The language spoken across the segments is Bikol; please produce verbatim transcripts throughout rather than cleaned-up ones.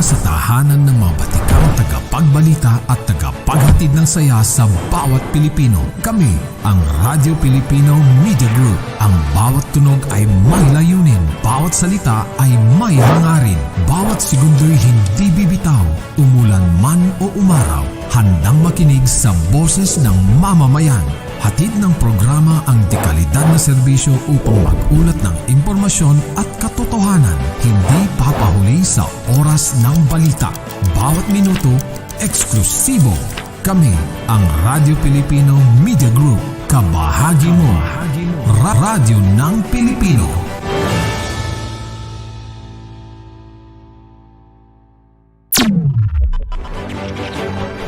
Sa tahanan ng mga batikang tagapagbalita at tagapaghatid ng saya sa bawat Pilipino, kami ang Radyo Pilipino Media Group. Ang bawat tunog ay may layunin, bawat salita ay may hangarin, bawat segundo'y hindi bibitaw, umulan man o umaraw, handang makinig sa boses ng mamamayan. Hatid ng programa ang dekalidad na serbisyo upang mag-ulat ng impormasyon at katotohanan, hindi papahuli sa oras ng balita. Bawat minuto, eksklusibo. Kami, ang Radyo Pilipino Media Group, kabahagi mo. Ra-, Radyo ng Pilipino.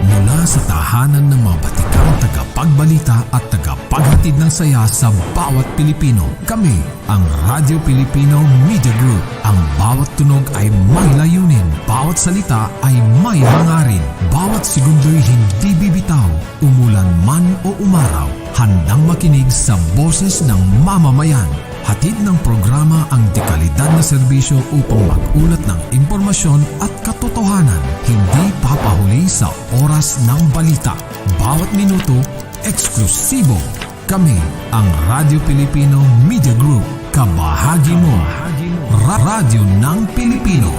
Mula sa tahanan ng mga batikang tagapagbalita at tagapaghatid ng saya sa bawat Pilipino, kami ang Radyo Pilipino Media Group. Ang bawat tunog ay may layunin, bawat salita ay may hangarin, bawat segundo'y hindi bibitaw, umulan man o umaraw, handang makinig sa boses ng mamamayan. Hatid ng programa ang dekalidad na serbisyo upang mag-ulat ng impormasyon at katotohanan, hindi papahuli sa oras ng balita. Bawat minuto, eksklusibo. Kami, ang Radyo Pilipino Media Group, kabahagi mo. Ra-, Radyo ng Pilipino.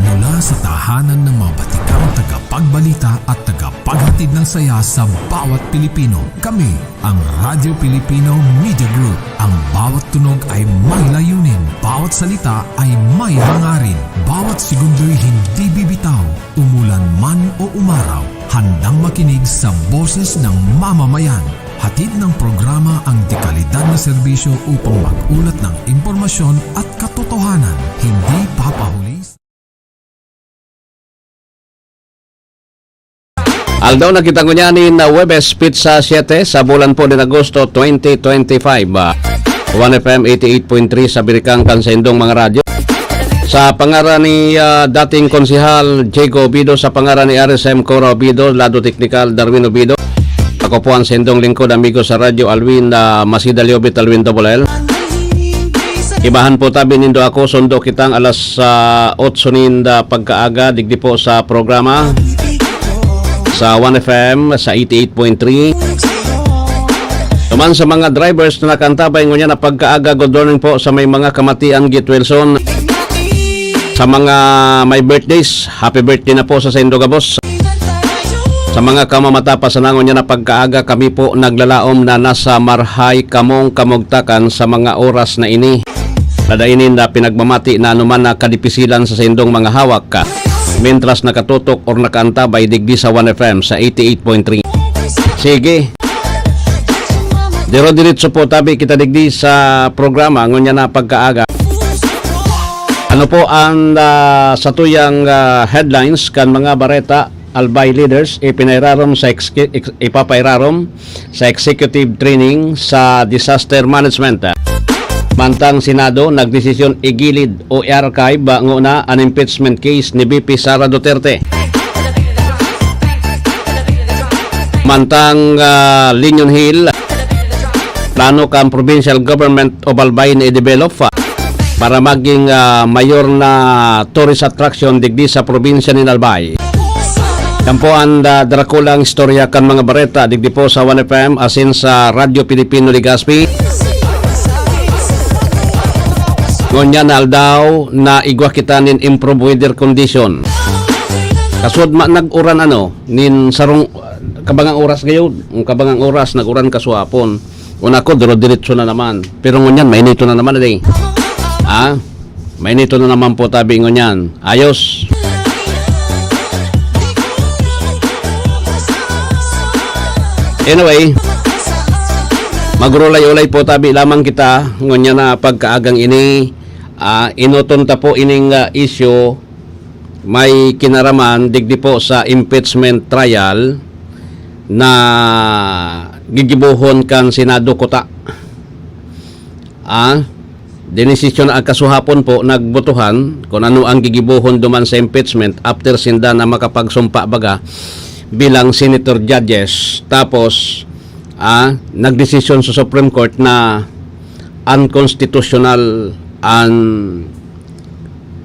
Mula sa tahanan ng mga batikang tagapagbalita at tagapaghatid ng saya sa bawat Pilipino, kami ang Radyo Pilipino Media Group. Ang bawat tunog ay may layunin, bawat salita ay may hangarin, bawat segundo'y hindi bibitaw, umulan man o umaraw, handang makinig sa boses ng mamamayan. Hatid ng programa ang dekalidad na serbisyo upang mag-ulat ng impormasyon at katotohanan, hindi papahuli. Aldaw na kita ngunyan nin, ah, Huwebes, petsa siyete sa bulan po nin Agosto twenty twenty-five. Ah, One F M eighty-eight point three sa birikang kan saindong mga radyo. Sa pangaran ni, ah, dating Konsehal Diego Obido, sa pangaran ni R S M Cora Obido, lado teknikal Darwin Obido, ako po ang saindong lingkod, amigo sa radyo, Alwin, ah, Masida Liobit, Alwin Double L. Ibahan po tabi nindo ako, sundo kitang alas, ah, otso ninda pagkaaga, digdi po sa programa sa One F M, sa eighty-eight point three. Duman sa mga drivers na nakaantabay ngunyan na pagkaaga, good morning po sa may mga kamatian, Gate Wilson. Sa mga may birthdays, happy birthday na po sa saindo gabos. Sa mga kamamata pa sana ngunyan na pagkaaga, kami po naglalaom na nasa marhay kamong kamugtakan sa mga oras na ini. Dadainin na pinagmamati na anuman na kadipisilan sa saindong mga hawak, ka, mentras nakatutok or nakaantabay digdi sa One F M sa eighty-eight point three. Sige. Diro-diretso po tabi kita digdi sa programa ngunyan na pagkaaga. Ano po ang, ah, satuyang, ah, headlines kan mga bareta? Albay leaders ipinairarom sa ex-, ex-, ipapairarom sa executive training sa disaster management. Mantang Senado nagdesisyon igilid o i-archive ngona an impeachment case ni V P Sara Duterte. Mantang, ah, Union Hill, plano kan provincial government of Albay na i-develop, ah, para maging, ah, mayor na tourist attraction digdi sa probinsya nin Albay. Yan po ang, ah, darakulang istorya kan mga bareta digdi po sa One F M asin sa Radyo Pilipino Legazpi. Ngunyan na aldaw na igwa kita nin improve weather condition. Kasud ma nag-uran ano, nin sarong kabangang oras gayod. Ang kabangang oras, nag-uran kasuhapon. Una ko, diro-diretso na naman. Pero ngunyan, mainito na naman, ade. Ha? Mainito na naman po tabi ngunyan. Ayos. Anyway, magurulay-ulay po tabi lamang kita. Ngunyan na pagkaagang ini, ah, inoton ta po ining, ah, issue may kinaraman digdi po sa impeachment trial na gigibohon kan Senado kuta. Ah, dinesisyon na ang kasuhapon po, nagbotohan kung ano ang gigibohon duman sa impeachment after sinda na makapagsumpa baga bilang senator judges. Tapos, ah, nagdesisyon sa Supreme Court na unconstitutional an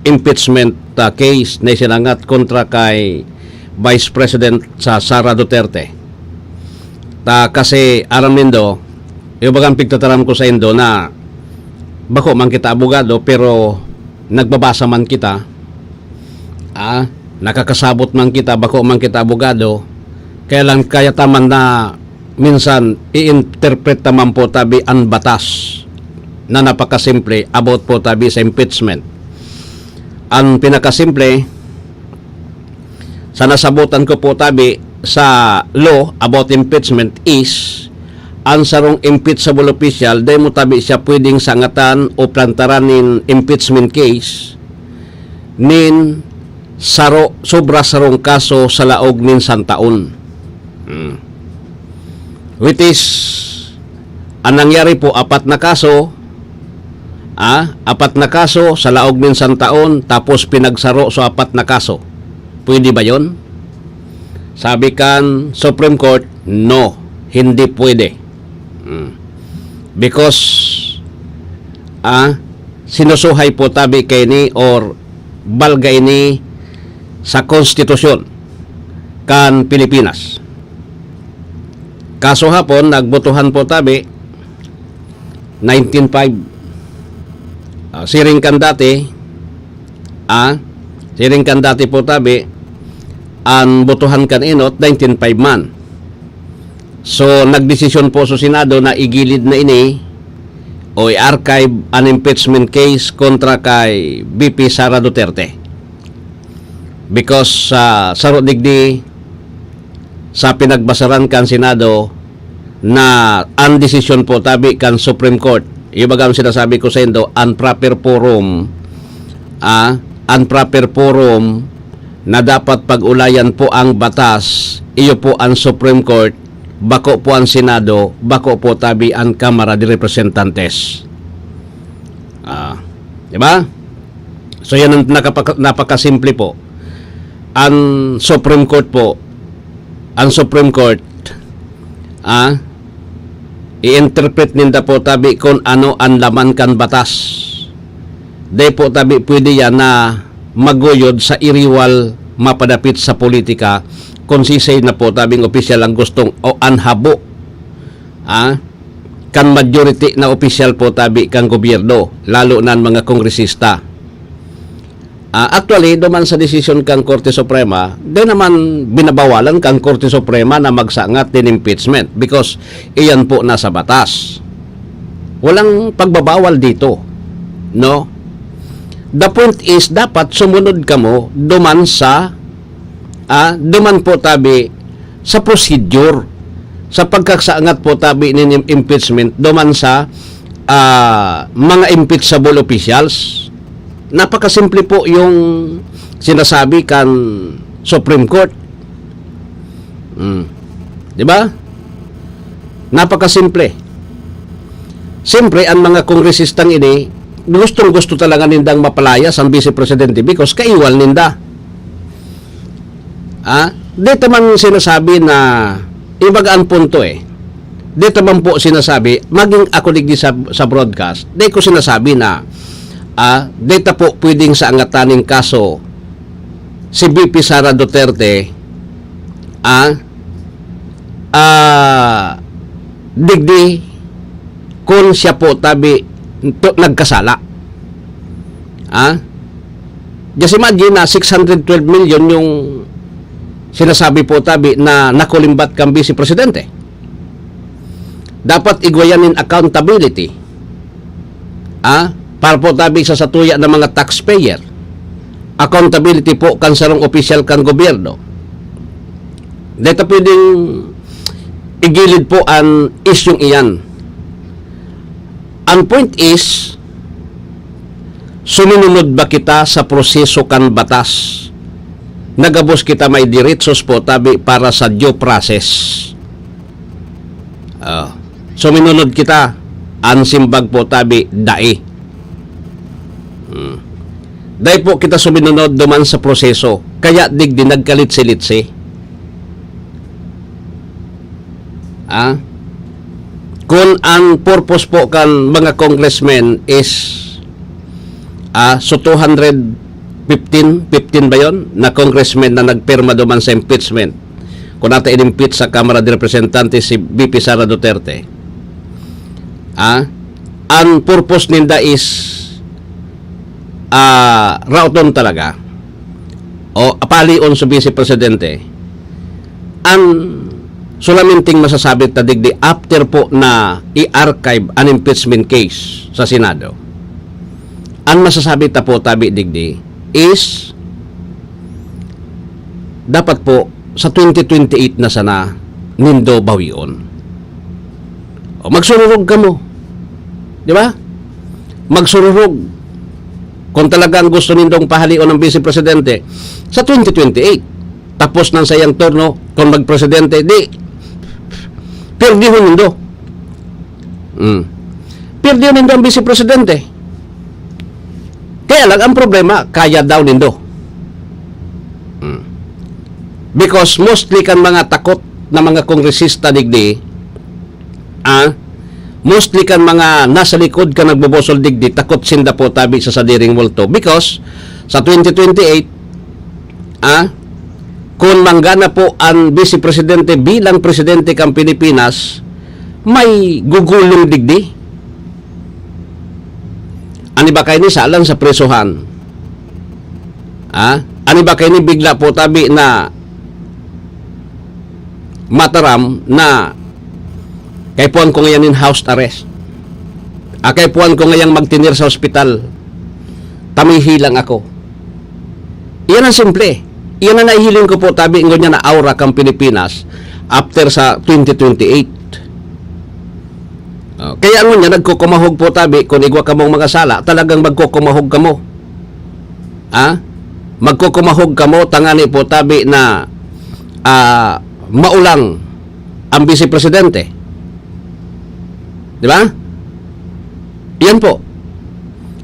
impeachment, ah, case na isinangat kontra kay Vice President sa Sara Duterte. Ta kasi aram nindo, yung bagang pigtataram ko sa indo na bako man kita abogado, pero nagbabasa man kita, ah, nakakasabot man kita, bako man kita abogado, kaya lang kaya taman na minsan i-interpret naman po tabi an batas na napakasimple about po tabi sa impeachment. Ang pinakasimple, sa nasabutan ko po tabi sa law about impeachment is, ang sarong impeachable official, dai mo tabi siya pwedeng sangatan o plantaran nin impeachment case nin saro, sobra sarong kaso sa laog nin santaon. Hmm. Which is, ang nangyari po, apat na kaso, ah, apat na kaso sa laog nin santaon, tapos pinagsaro sa apat na kaso. Pwede ba yon? Sabi kan Supreme Court, no, hindi pwede. Hmm. Because, ah, sinusuhay po tabi kaini or balga ini sa konstitusyon kan Pilipinas. Kaso hapon, nagbotohan po tabi, nineteen five. Ah, siring kan dati, ah, siring kan dati po tabi, ang botohan kan enot, nineteen five man. So, nagdesisyon po sa Senado na igilid na ini o i-archive an impeachment case kontra kay V P Sara Duterte. Because, ah, saro digdi sa pinagbasaran kan Senado na ang desisyon po tabi kan Supreme Court, yung baga ang sinasabi ko sa indo, ang proper forum, ah, ang proper forum na dapat pag-ulayan po ang batas, iyo po ang Supreme Court, bako po ang Senado, bako po tabi ang Kamara de Representantes. Ah, di ba? So, yan ang nakapaka-, napakasimple po. Ang Supreme Court po, ang Supreme Court, ah, i-interpret ninda po tabi kung ano ang laman kan batas. Di po tabi pwede yan na maguyod sa iriwal mapadapit sa politika kung sisay na po tabing opisyal ang gustong o ang habo, ah, kan majority na opisyal po tabi kan gobyerno, lalo na ang mga kongresista. Ah, actually, duman sa desisyon kan Korte Suprema, di naman binabawalan kan Korte Suprema na magsangat nin impeachment because iyan po nasa batas. Walang pagbabawal dito, no? The point is, dapat sumunod kamo duman sa, ah, duman po tabi sa procedure, sa pagkaksangat po tabi nin im-, impeachment duman sa, ah, mga impeachable officials. Napakasimple po yung sinasabi kan Supreme Court. Hmm. Di ba? Napakasimple. Siyempre, ang mga kongresistang ini, gustong-gusto talaga nindang mapalayas ang Vice Presidente because kaiwal ninda. Ah, di ta man sinasabi na, ibaga ang punto eh. Di ta man po sinasabi, maging ako digdi sa, sa broadcast, di ko sinasabi na, ah, di ta po pwedeng sa angataning kaso si V P Sara Duterte, ah, ah, digdi kung siya po tabi to, nagkasala. Ah? Just imagine na six hundred twelve million yung sinasabi po tabi na nakulimbat kang Vice Presidente. Dapat igwa yan in accountability. Ah? Para po tabi sa satuya ng mga taxpayer. Accountability po kan sarong opisyal kan gobyerno. Di ta pwedeng igilid po ang isyung iyan. Ang point is, suminunod ba kita sa proseso kan batas? Nagabos kita may diretsos po tabi para sa due process. Ah, suminunod kita, ang simbag po tabi, dai. Hmm. Dai po kita suminunod duman sa proseso, kaya digdi nagkalitsi-litsi. Ah? Kung ang purpose po kan mga congressmen is, ah, so two hundred fifteen, fifteen ba yon na congressmen na nagpirma duman sa impeachment, kung ata in-impeach sa Kamara de Representantes si V P Sara Duterte, ah, ang purpose ninda is, ah, raoton talaga o apalion sa Vice Presidente, ang solamente masasabi ta digdi after po na i-archive an impeachment case sa Senado, ang masasabi ta po tabi digdi is dapat po sa twenty twenty-eight na sana nindo bawion. O, magsururog kamo. Di ba? Magsururog. Kung talagang gusto nindong pahalion ang Vice Presidente, sa twenty twenty-eight, tapos ng sayang turno, kung magpresidente, di, pirdihon nindo. Mm. Pirdihon nindo ang Vice Presidente. Kaya lang, ang problema, kaya daw nindo. Mm. Because mostly kan mga takot na mga kongresista digdi, ah, mostly kan mga nasa likod kan nagbubusol digdi, takot sinda po tabi sa sadiring multo. Because sa twenty twenty-eight, ah, kung manggana po ang Vice Presidente bilang Presidente kan Pilipinas, may gugulong digdi. An iba kaini salan sa prisohan. Ah? An iba kaini bigla po tabi na mataram na kaipuhan ko ngayon in house arrest. Ah, kaipuhan ko ngayang magtener sa ospital. Tamihi lang ako. Iyan ang simple. Iyan ang nahihiling ko po, tabi, ngunyan na aura kang Pilipinas after sa twenty twenty-eight. Oh, kaya ngunyan, nagkukumahog po, tabi, kung igwa kamong mga sala, talagang magkukumahog kamo. Ah? Magkukumahog kamo, tangani po, tabi, na, ah, maulang ang Vice Presidente. Di ba? Yan po.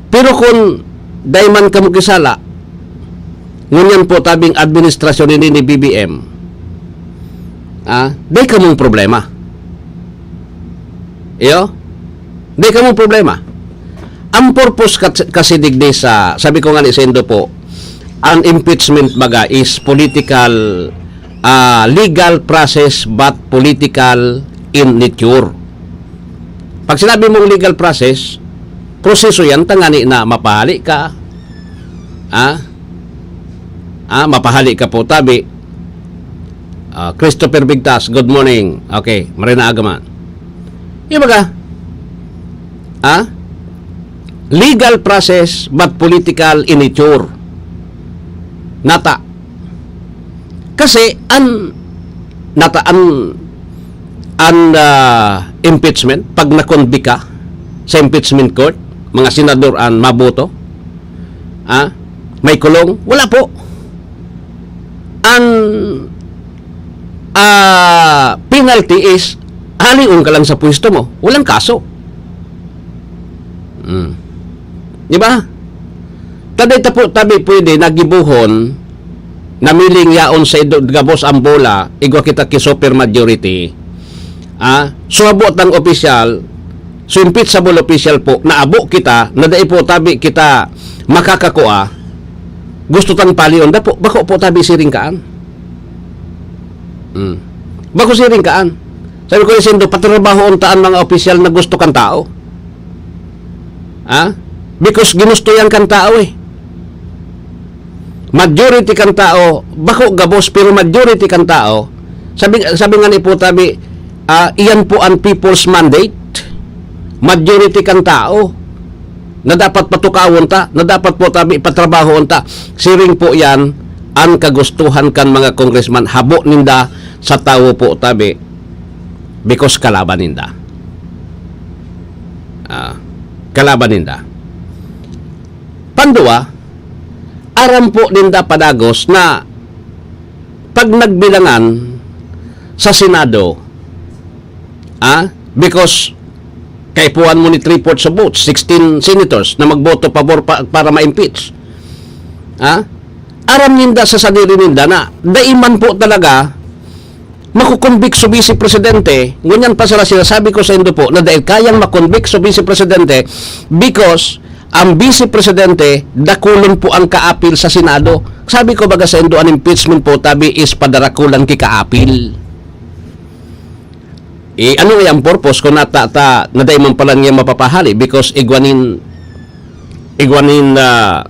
Pero kung dai man kamo kisala, ngunyan po tabing administrasyon ini ni B B M, ah, dai kamong problema. Iyo? Dai kamong problema. Ang purpose kat-, kasi digdi sa, sabi ko nga ni Sendo po, ang impeachment baga is political, ah, legal process but political in nature. Pag sinabi mong legal process, proseso yan, tangani na mapahali ka. Ah? Ah, mapahali ka po, tabi. Ah, Christopher Bigtas, good morning. Okay, maray na aga man. Yung baga, ah? Legal process but political in nature. Nata. Kasi an, nata, an, an, ah, impeachment, pag na-convict ka sa impeachment court, mga senador an maboto, ah, may kulong? Wala po. An, ah, penalty is halion ka lang sa pwesto mo. Walang kaso. Hmm. Di ba? Taday ta po, tabi pwede, nagibuhon, namiling yaon sa ido-, gabos ang bola, igwa kita ki super majority. Ah, so habo tang opisyal, so impeachable official po, naabo kita, na dai po tabi kita makakakua, gusto tang palion, dapo, bako po tabi siring kaan. Hmm. Bako siring kaan. Sabi ko, "Sindo, patrabahoon ta an mga opisyal na gusto kan tao." Ha? Because ginusto yan kan tao eh. Majority kan tao, bako gabos, pero majority kan tao, sabi, sabi nga ni po tabi, ah, iyan po ang people's mandate. Majority kan tao na dapat patukawon ta, na dapat po tabi patrabahoon ta. Siring po yan ang kagustuhan kan mga congressman. Habo ninda sa tawo po tabi because kalaban ninda. Ah, kalaban ninda. Pandua, aram po ninda padagos na pag nagbilangan sa Senado, ah, because kaipuhan mo ni three-fourths of votes, sixteen senators na magboto pabor pa, para ma-impeach. Ah? Aram ninda sa sadiri ninda na dai man po talaga Makukonvict so Vice Presidente, ngunyan pa sila sinasabi ko sa indo po na dahil kayang makonvict so Vice Presidente because ang Vice Presidente, dakulon po ang kaapil sa Senado. Sabi ko baga sa indo, an impeachment po tabi is padarakulan ki kaapil. Eh, ano nga ang purpose kung nata-, ta-, na dai man pala niya mapapahali because igwa nin, igwa nin, ah,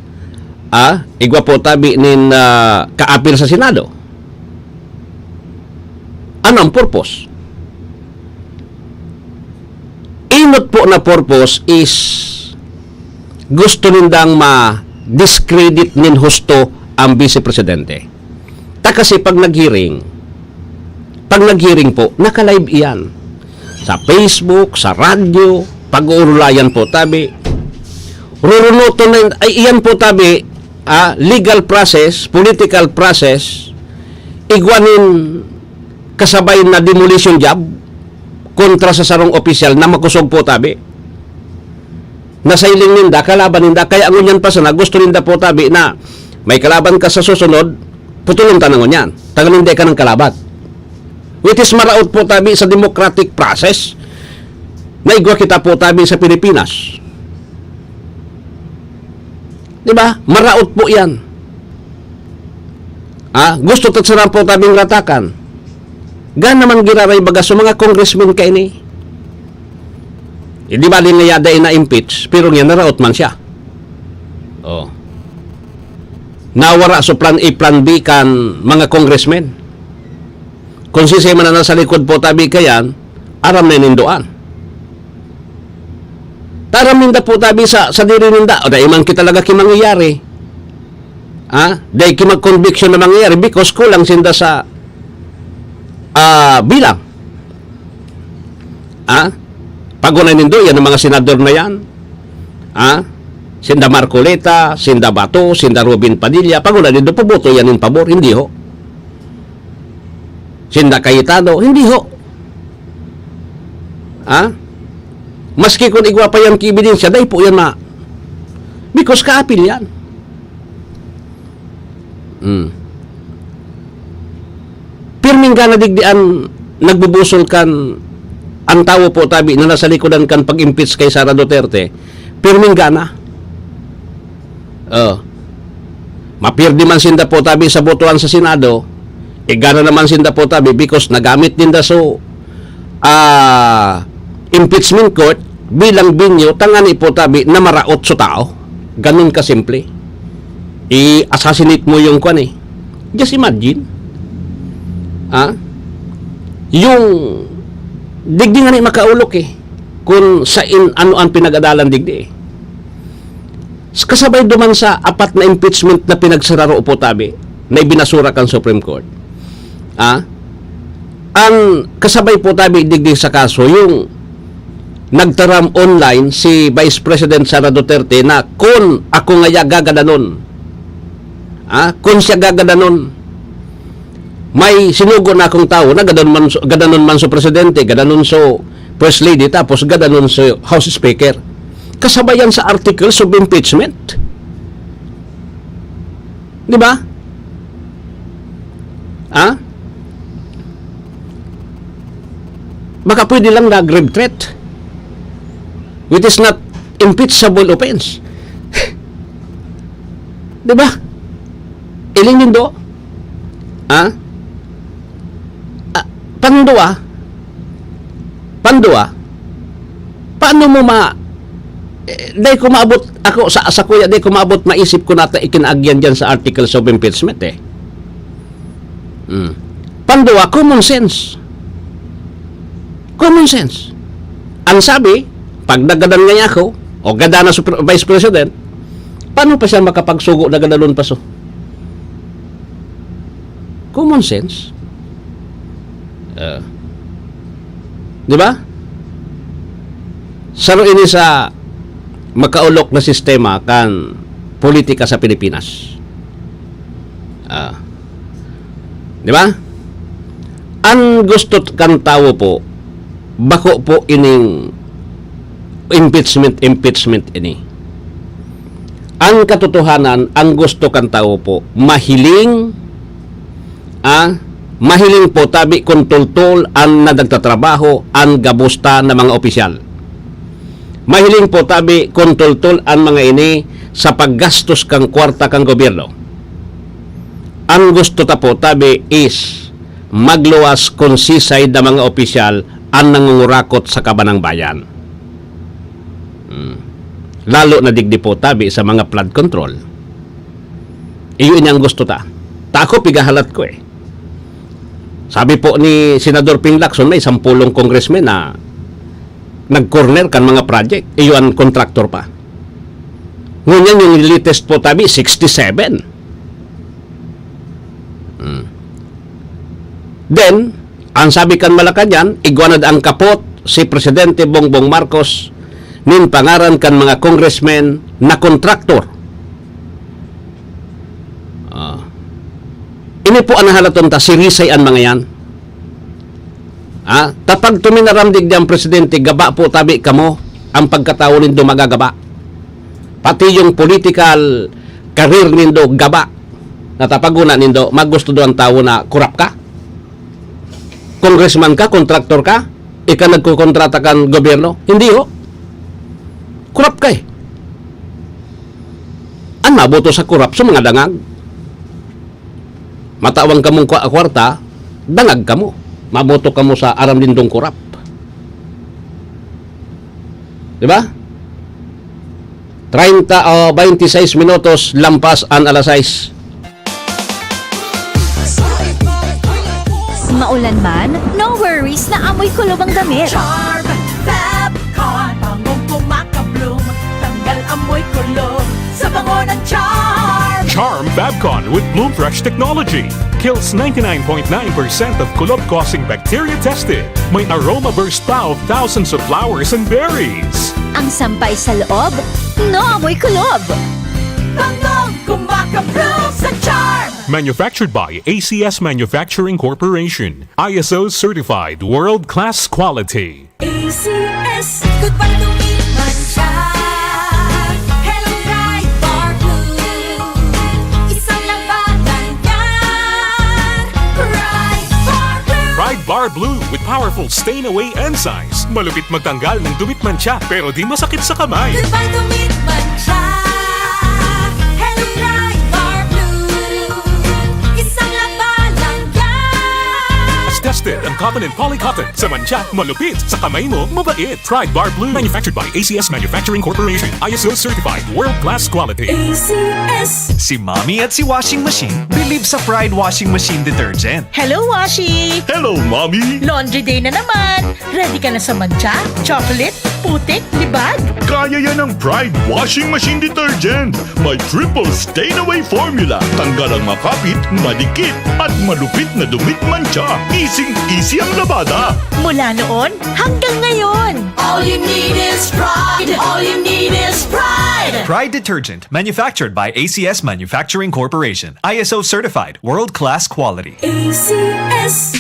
ah, igwa po tabi nin, ah, kaapil sa Senado? Ano ang purpose? Inot po na purpose is gusto nindang ma-discredit nin husto ang Vice Presidente. Ta kasi pag nag-hearing, pag nag-hearing po, naka-live iyan. Sa Facebook, sa radyo, pag-uurulayan po tabi. Rurunuton na, ay iyan po tabi, ah, legal process, political process, igwa nin kasabay na demolition job kontra sa sarong opisyal na makosog po tabi. Nasailing ninda, kalaban ninda, kaya ngunyan pa sana gusto ninda po tabi na may kalaban ka sa susunod, putulon ta na ngunyan. Tanganing di ka nang kalaban. Which is maraot po tabi sa democratic process na igwa kita po tabi sa Pilipinas. Di ba? Maraot po yan. Ah, gusto ta sana po tabing ratakan. Gana man giraray baga sa mga congressmen kaini. Eh, di ba, di nga yada na-impeach, pero nga naraot man siya. Oh. Nawara so plan A, plan B kan mga congressmen. Kung sisay man ang nasa likod po tabi kayan, aram na nindoan. Taram ninda po tabi sa, sa diri ninda, o dai man kita talaga ki mangyayari. Ah, dai ki mag-conviction na mangyayari because kulang sinda sa, ah, bilang. Ah, pagunay nindo, yan ang mga senador na yan. Ah, sinda Marcoleta, sinda Bato, sinda Robin Padilla, pagunay nindo, paboto yan in pabor, hindi ho. Sinda Cayetano, hindi ho. Ah, maski kung igwa pa yan ki ebidensya, dai po yan ma-, because kaapil yan. Hmm. Pirming gana digdi an nagbubusol kan an tawo po tabi na nasa likodan kan pag-impeach kay Sara Duterte. Pirming gana. Oh. Mapirdi man sinda po tabi sa botohan sa Senado, igana naman sinda po tabi because nagamit ninda so, ah, impeachment court bilang venue tangani po tabi na maraot so tao. Ganun kasimple. I-assassinate mo yung kwan eh. Just imagine. Ah? Yung digdi nga ni makaulok eh. Kung sain ano ang pinag-adalan digdi eh. Kasabay duman sa apat na impeachment na pinagsararo po tabi na ibinasura kan Supreme Court. Ah? Ang kasabay po tabi digdi sa kaso, yung nagtaram online si Vice President Sara Duterte na kun ako ngaya gagadanon, ah, kun siya gagadanon, may sinugo na akong tawo na gadanon man, gadanon man so presidente, gadanon so first lady, tapos gadanon so House Speaker. Kasabayan sa articles of impeachment. Di ba? Ha? Baka pwede lang na grave threat, which is not impeachable offense. Di ba? Iling nindo? Ha? Ah, pangduwa, pangduwa, paano mo ma-, eh, dai ko maabot, ako sa, sa kuya, dai ko maabot maisip ko nata ikinaagyan dyan sa articles of impeachment eh. Hmm. Pangduwa, common sense. Common sense. Ang sabi, pag nagadan nga ako, o gada na sa pre-, Vice President, paano pa siya makapagsugo na gadalon pa so? Common sense. Ah. Di ba? Saro ini sa makaulok na sistema kan politika sa Pilipinas. Ah. Di ba? Ang gusto kan tawo po, bako po ining impeachment, impeachment ini. Ang katotohanan, ang gusto kan tawo po, mahiling, ah, Mahiling po tabi kun tultol an na nagtatrabaho an gabos ta na mga opisyal. Mahiling po tabi kun tultol an mga ini sa paggastos kan kwarta kan gobyerno. An gusto ta po tabi is magluwas kun sisay na mga opisyal an nangungurakot sa kabanang bayan. Hmm. Lalo na digdi po tabi sa mga flood control. Iyo ini ang gusto ta. Ta ako, pigahalat ko eh. Sabi po ni Senador Ping Lacson, may sampulong congressman na nag-corner kan mga project. Iyo ang contractor pa. Ngunyan yung latest po tabi, sixty-seven. Hmm. Then, ang sabi kan Malacañang, igwa na ang kapot si Presidente Bongbong Marcos nin pangaran kan mga congressmen na kontraktor. Ah. Ini po ang nahalaton ta, sirisay an mga yan. Ah, ta pag tuminaram digdi ang presidente, gaba po tabi kamo, ang pagkatawo nindo magagaba. Pati yung political career nindo, gaba. Na ta pag una nindo, magusto do ang tawo na korap ka? Congressman ka, kontraktor ka, ika nagkokontrata kan gobyerno? Hindi ho. Korap ka eh. An maboto sa korap, sa mga dangag. Matawan kamong kwa-, kwarta, dangag kamo. Maboto kamo sa aram nindong korap. Di ba? Treinta o veintiseis minutos lampas an alas sais. Maulan man, no worries na amoy kulob ang damit. Charm Fab Con, bangong kumakabloom, tanggal amoy kulob sa bango ng Charm. Charm Fabcon with Bloom Fresh technology kills ninety-nine point nine percent of kulob-causing bacteria tested. May aroma burst pa of thousands of flowers and berries. Ang sampay sa loob, no amoy kulob. Bangong kumakabloom sa Charm. Manufactured by A C S Manufacturing Corporation. I S O certified world-class quality. A C S. Goodbye to me, man siya. Hello, Pride Bar Blue. Isang labanan yan. Pride Bar Blue. Pride Bar Blue with powerful stain away enzymes. Malupit magtanggal ng dumi at mantsa pero di masakit sa kamay. Goodbye to me, man siya. Hello, Pride Bar Blue. Isang labanan yan. Tested ang cotton and poly cotton. Sa mantsa, malupit. Sa kamay mo, mabait. Pride Bar Blue. Manufactured by A C S Manufacturing Corporation. I S O certified. World class quality. A C S. Si Mommy at si Washing Machine believe sa Pride Washing Machine Detergent. Hello, Washi! Hello, Mommy! Laundry day na naman! Ready ka na sa mantsa, chocolate, putik, libag? Kaya yan ng Pride Washing Machine Detergent. May triple stain away formula. Tanggal ang makapit, madikit, at malupit na dumit mantsa. Easy-easy ang labada. Mula noon hanggang ngayon! All you need is pride. All you need is pride. Pride Detergent, manufactured by A C S Manufacturing Corporation. I S O certified, world-class quality. A C S.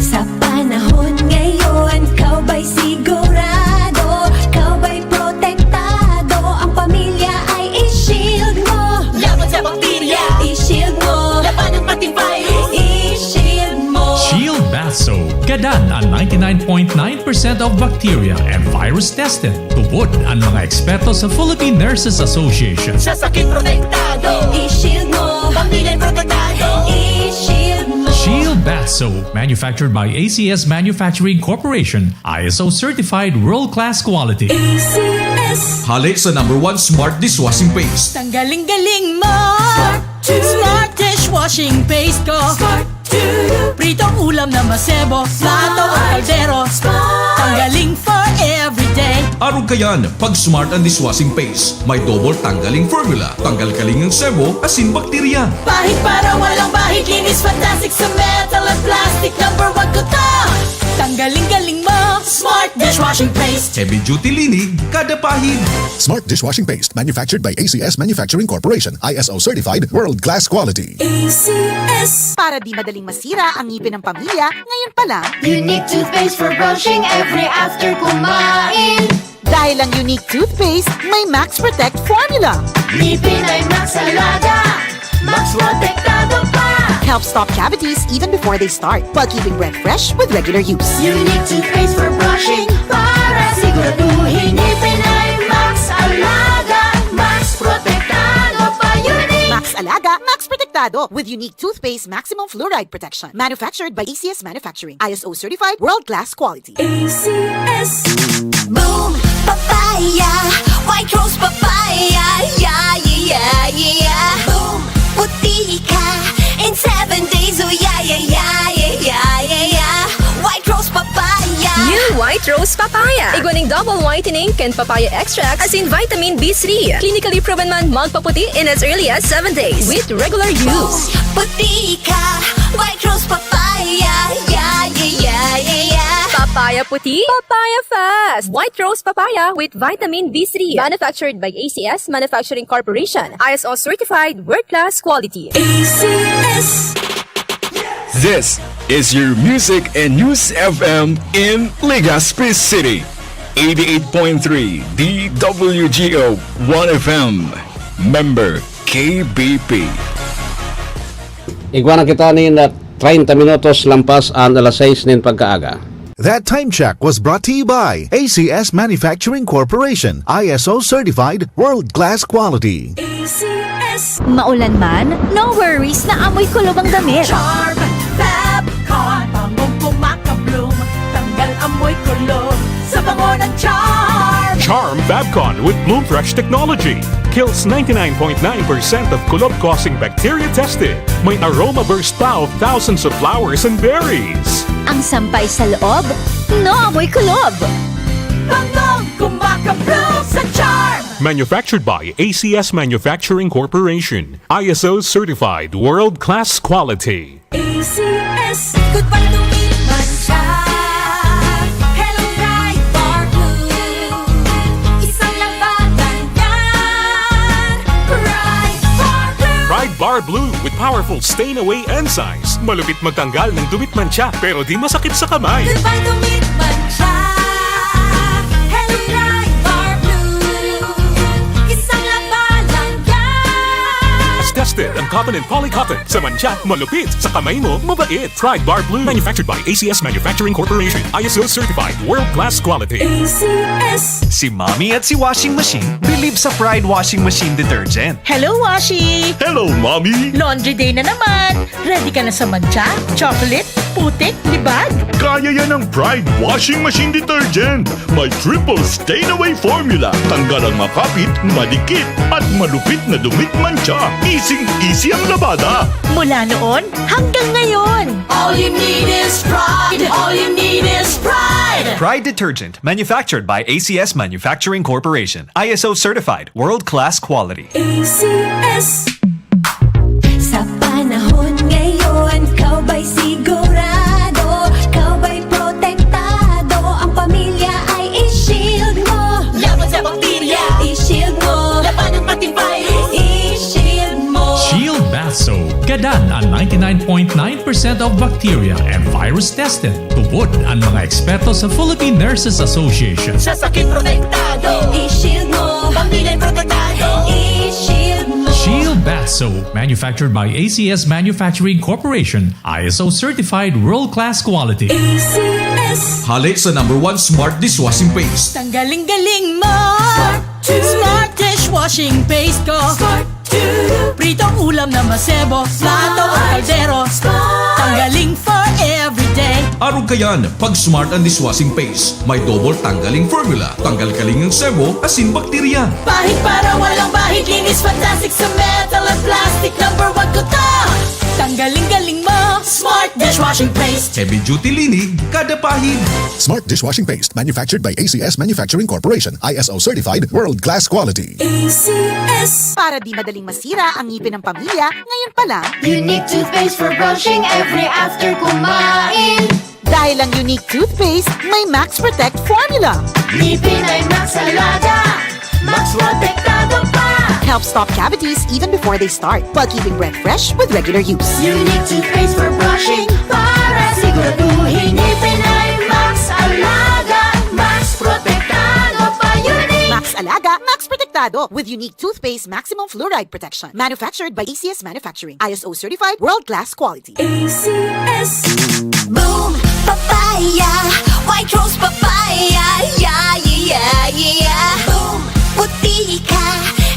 Sa panahon ngayon, ikaw ba'y sigurado? Ikaw ba'y protektado? Ang pamilya ay i-shield mo. Laban sa bakterya, i-shield mo. Labanan pati virus, i-shield mo. Shield Bath Soap. Gadan ang ninety-nine point nine percent of bacteria and virus tested. Tubod ang mga eksperto sa Philippine Nurses Association. Sa sakit protektado, i-shield mo. Pamilya protektado, i-shield mo. Shield Bath Soap, manufactured by A C S Manufacturing Corporation, I S O certified world-class quality. A C S. Hale sa number one smart dishwashing paste. Tanggaling-galing mo! Smart dishwashing paste ko! Prito ulam na masebo, plato o kaldero. Tanggaling for everyday. Arog kayan, pag smart ang dishwashing paste. May double tanggaling formula. Tanggal kaling ang sebo, asin bakterya. Pahid para walang bahid, linis fantastic sa metal at plastic. Number one ko to! Tanggaling-galing mo! Smart dishwashing paste! Heavy duty linig, kada pahid. Smart dishwashing paste, manufactured by A C S Manufacturing Corporation, I S O certified, world class quality. A C S. Para di madaling masira ang ngipin ng pamilya, ngayon pa lang. Unique toothpaste for brushing every after kumain. Dahil ang Unique Toothpaste may Max Protect Formula. Ngipin ay Max Alaga, Max Protektado pa. Helps stop cavities even before they start, while keeping breath fresh with regular use. Unique toothpaste for brushing para siguraduhin ngipin ay Max Alaga, Max Protektado pa. Unique! Max Alaga, Max Protektado, with Unique Toothpaste Maximum Fluoride Protection. Manufactured by A C S Manufacturing. I S O certified, world-class quality. A C S. Boom Papaya, White Rose Papaya, yeah, yeah, yeah, yeah. Boom, puti ka in seven days, oh yeah, yeah, yeah, yeah, yeah, yeah, yeah. White Rose Papaya. New White Rose Papaya. Igwa nin double whitening kan papaya extract asin vitamin B three. Clinically proven man magpaputi in as early as seven days with regular use. Boom, puti ka, White Rose Papaya, yeah, yeah, yeah, yeah, yeah. Papaya puti, papaya fast. White Rose Papaya with vitamin B three. Manufactured by A C S Manufacturing Corporation. I S O certified, world-class quality. A C S. This is your Music and News F M in Legazpi City. Eighty-eight point three D W G O One F M. Member K B P. Igwa na kita nin, ah, treinta minutos lampas an alas sais nin pagkaaga. That time check was brought to you by A C S Manufacturing Corporation, I S O certified, world-class quality. A C S. Maulan man, no worries na amoy kulob ang damit. Charm Fab Con, bangong kumakabloom, tanggal amoy kulob sa bango ng Charm. Charm Fab Con with Bloom Fresh technology kills ninety-nine point nine percent of kulob-causing bacteria tested. May aroma burst pa of thousands of flowers and berries. Ang sampay sa loob, naamoy kulob. Bangong kumakabloom sa Charm. Manufactured by A C S Manufacturing Corporation. I S O certified, world-class quality. A C S. Goodbye to meat mancha. Hello, Pride Bar Blue. Isang labanan yan. Pride Bar Blue. Pride Bar Blue with powerful stain away enzymes. Malupit magtanggal ng dumi at mancha, pero di masakit sa kamay. Goodbye to meat mancha. Hello, Pride Bar Blue. Isang labanan yan. Tested ang cotton and polycotton. Sa mancha, malupit. Sa kamay mo, mabait. Pride Bar Blue. Manufactured by A C S Manufacturing Corporation. I S O certified. World-class quality. A C S. Si Mommy at si Washing Machine believe sa Pride Washing Machine Detergent. Hello, Washi! Hello, Mommy! Laundry day na naman! Ready ka na sa mancha, chocolate, putik, libag? Kaya yan ng Pride Washing Machine Detergent. May triple stain away formula. Tanggal ang makapit, madikit, at malupit na dumi at mancha. Easing-easy ang labada. Mula noon hanggang ngayon. All you need is Pride. All you need is Pride. Pride Detergent, manufactured by A C S Manufacturing Corporation. I S O certified, world-class quality. A C S. Sa panahon ngayon, ikaw ba'y sigurado? Ikaw ba'y protektado? Ang pamilya ay i-shield mo. Laban sa bakterya. I-shield mo. Labanan pati virus. I-shield mo. Shield Bath Soap. Gadan an ninety-nine point nine percent of bacteria and virus tested. Tubod an mga eksperto sa Philippine Nurses Association. Sa sakit protektado. I-shield mo. Pamilya protektado. I-shield mo. Shield Bath Soap, manufactured by A C S Manufacturing Corporation, I S O certified world-class quality. A C S. Hale sa number one smart dishwashing paste. Tanggaling-galing mo. Smart Smart dishwashing paste ko. Smart Pritong ulam na masebo, plato o kaldero. Tanggaling for everyday. Arog kayan, pag Smart ang dishwashing paste, may double tanggaling formula. Tanggal kaling ang sebo, asin bakterya. Pahid para walang bahid, linis fantastic sa metal at plastic. Number one ko to. Tanggaling-galing mo, Smart dishwashing paste. Heavy duty linig, kada pahid. Smart dishwashing paste, manufactured by A C S Manufacturing Corporation, I S O certified, world class quality. A C S. Para di madaling masira ang ngipin ng pamilya, ngayon pa lang. Unique toothpaste for brushing every after kumain. Dahil ang Unique toothpaste may Max Protect formula. Ngipin ay Max Alaga, Max Protektado pa. Helps stop cavities even before they start, while keeping breath fresh with regular use. Unique toothpaste for brushing para siguraduhin ngipin ay Max Alaga, Max Protektado pa. Unique! Max Alaga, Max Protektado. Tado with unique toothpaste maximum fluoride protection. Manufactured by A C S Manufacturing. I S O certified, world-class quality. A C S. Boom Papaya, White Rose Papaya, yeah, yeah, yeah, yeah, yeah. Boom, puti ka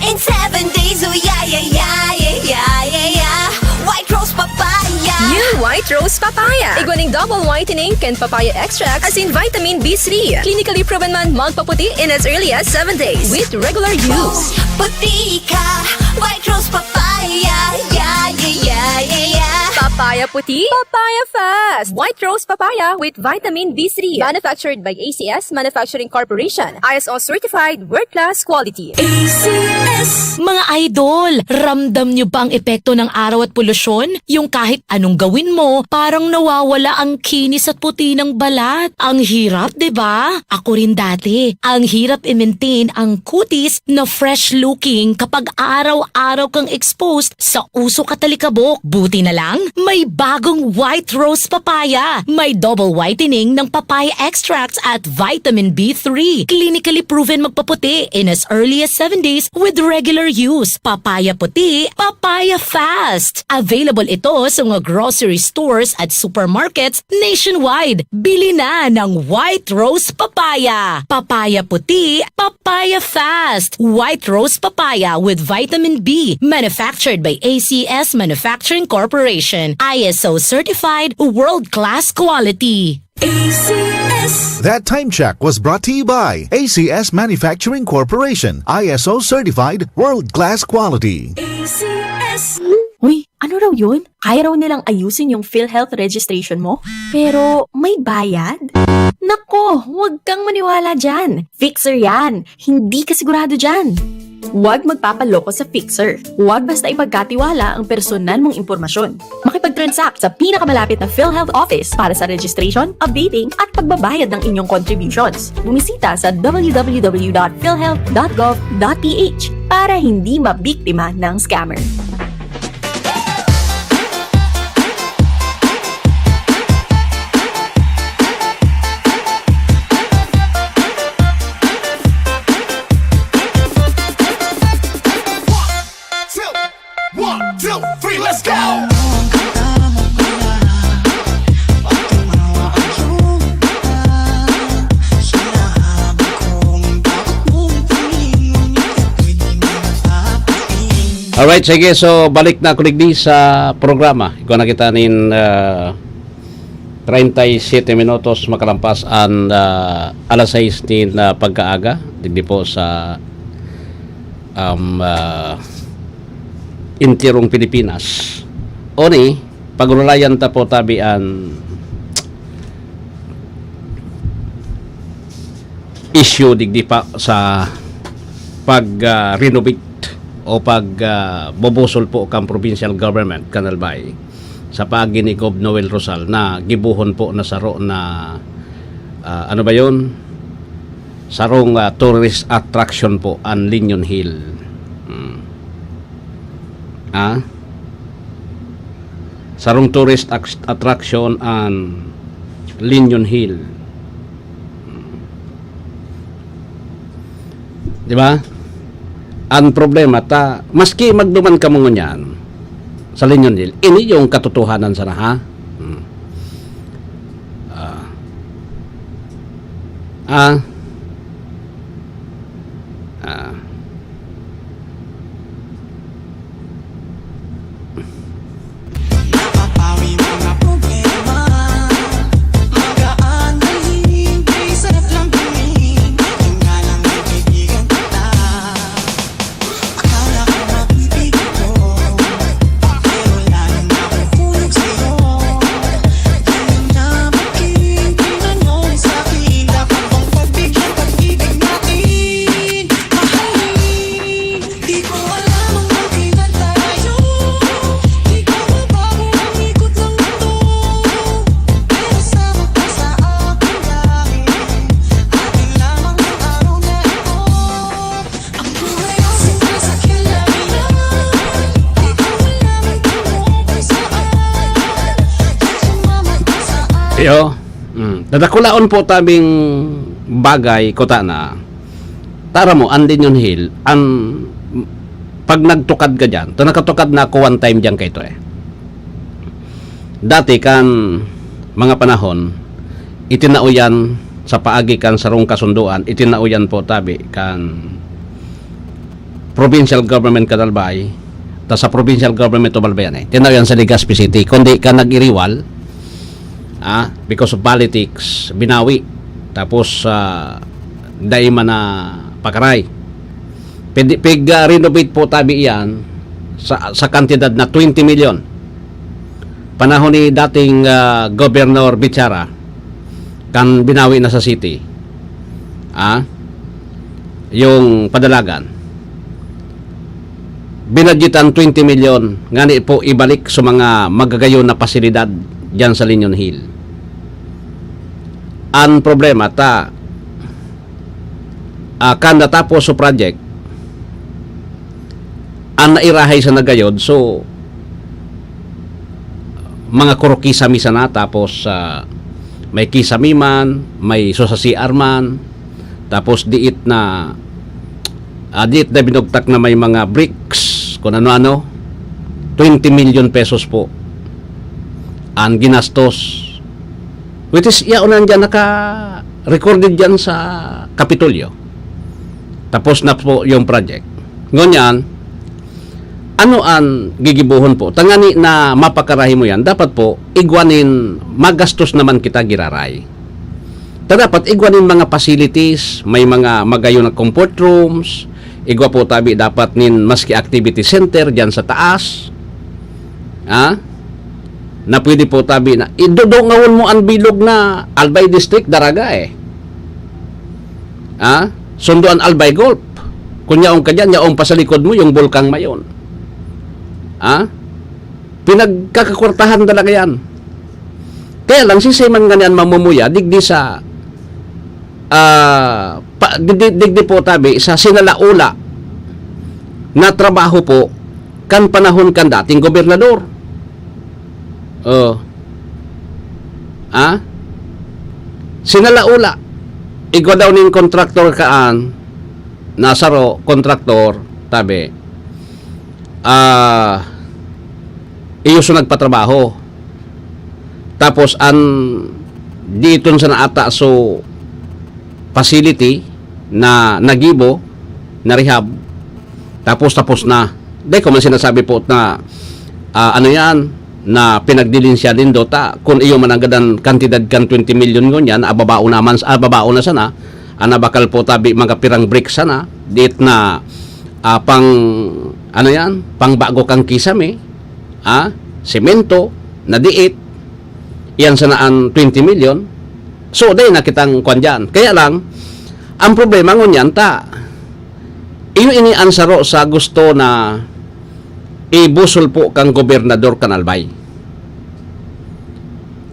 in seven days, oh yeah, yeah, yeah, yeah, yeah, yeah, yeah. White Rose Papaya. New White Rose Papaya. Igwa ning double whitening kan papaya extract asin vitamin B three. Clinically proven man magpaputi in as early as seven days with regular use. Puti ka, White Rose Papaya, yeah, yeah, yeah, yeah, yeah. Papaya puti, papaya fast. White Rose Papaya with vitamin B three. Manufactured by A C S Manufacturing Corporation. I S O certified, world-class quality. A C S. Mga idol, ramdam nyo ba ang epekto ng araw at polusyon? Yung kahit anong gawin mo, parang nawawala ang kinis at puti ng balat. Ang hirap, di ba? Ako rin dati. Ang hirap i-maintain ang kutis na fresh-looking kapag araw-araw kang exposed sa usok at alikabok. Buti na lang, may bagong White Rose Papaya. May double whitening ng papaya extracts at vitamin B three. Clinically proven magpaputi in as early as seven days with regular use. Papaya puti, papaya fast. Available ito sa mga grocery stores at supermarkets nationwide. Bili na ng White Rose Papaya. Papaya puti, papaya fast. White Rose Papaya with vitamin B. Manufactured by A C S Manufacturing Corporation. I S O certified, world-class quality. A C S. That time check was brought to you by A C S Manufacturing Corporation, I S O certified, world-class quality. A C S. Uy, ano raw yun? Kaya raw nilang ayusin yung PhilHealth registration mo? Pero may bayad? Nako, huwag kang maniwala dyan. Fixer yan. Hindi ka sigurado dyan. Huwag magpapaloko sa fixer. Huwag basta ipagkatiwala ang personal mong impormasyon. Makipag-transact sa pinakamalapit na PhilHealth office para sa registration, updating, at pagbabayad ng inyong contributions. Bumisita sa w w w dot philhealth dot gov dot p h para hindi mabiktima ng scammer. One, two, three, let's go! Alright, sige. So, balik na ako digdi sa programa. Igwa na kita nin, ah, treinta y siete minutos makalampas an, ah, alas sais nin, ah, pagkaaga, digdi po sa, um, ah, enterong Pilipinas. Oni, pag-urulayan ta po tabi an issue digdi pa sa pag, ah, renovate o pag, ah, bubusol po kan provincial government kan Albay sa paagi ni Gob Noel Rosal na gibohon po na saro na, ah, ano ba yun? Sarong, ah, tourist attraction po an Linyon Hill. Hmm. Ah? Sarong tourist ac-, attraction an Linyon Hill. Di ba? Ang problema ta, maski magduman kamo ngunyan sa Linyon Hill, ini yung katotohanan sana, ha? Hmm. Ah. Ah. Ah. Iyo. Mm. Dadakulaon po tabing bagay, kutana. Tara mo, an Linyon Hill, an, pag nagtukad ka diyan, to nakatukad na ako one time diyan kay to eh. Dati kan mga panahon, itinao yan sa paagi kan sarong kasunduan, itinao yan po tabi kan provincial government kan Albay, ta sa provincial government of Albay yan eh. Tinao yan sa Legazpi City, kundi ka nag-iriwal, ah, because of politics, binawi. Tapos, ah, dai man na pakaray. Pwede, pig, ah, renovate po tabi iyan sa, sa kantidad na twenty million. Panahon ni dating, ah, Governor Bichara, kan binawi na sa city, ah, yung Padalagan. Binadyetan twenty million, ngani po ibalik sa mga magagayon na pasilidad diyan sa Linyon Hill. Ang problema ta, ah, kan natapos sa project, ang nairahay sa nagayod, so, mga kurukisa mi sana, tapos, ah, may kisami man, may susasiar man, tapos diit na, ah, diit na binugtak na may mga bricks, kung ano-ano, twenty million pesos po ang ginastos. Which is, yaon na dyan, naka-recorded dyan sa Kapitolyo. Tapos na po yung project. Ngunyan, ano ang gigibohon po? Tangani na mapakarahi mo yan, dapat po, igwa nin magastos naman kita giraray. Ta dapat igwa nin mga facilities, may mga magayon na comfort rooms, igwa po tabi dapat nin maski activity center dyan sa taas. Ha? Na pwede po tabi na, idodongawon mo ang bilog na Albay District, Daraga eh. Ha? Sundo ang Albay Gulf. Kung yaon ka dyan, yaon pa sa likod mo, yung Bulkang Mayon. Ha? Pinagkakakwartahan talaga yan. Kaya lang, sisay man nganiyan mamumuya, digdi sa, ah, pa, digdi, digdi po tabi, sa sinalaula na trabaho po, kan panahon kan dating gobernador. Oh. Ah? Sinalaula. Igwa daw ning kontraktor kaan, nasaro, kontraktor, tabi. Ah, iyo so nagpatrabaho. Tapos, an diiton sa naata so facility na nagibo, na rehab, tapos, tapos na. Dai ko man sinasabi po na, ah, ano yan, na pinagdilinsya nindo ta, kung iyo man ang gadan kantidad kan twenty million ngunyan, ababaon naman, ababaon na sana, ana bakal po tabi mga pirang bricks sana, diit na, ah, pang, ano yan, pang bago kang kisame, ah, semento, na diit, iyan sana an twenty million. So, dai na kitang kwan dyan. Kaya lang, ang problema ngunyan ta, iyo ini an saro sa gusto na ibusol po kang gobernador kan Albay.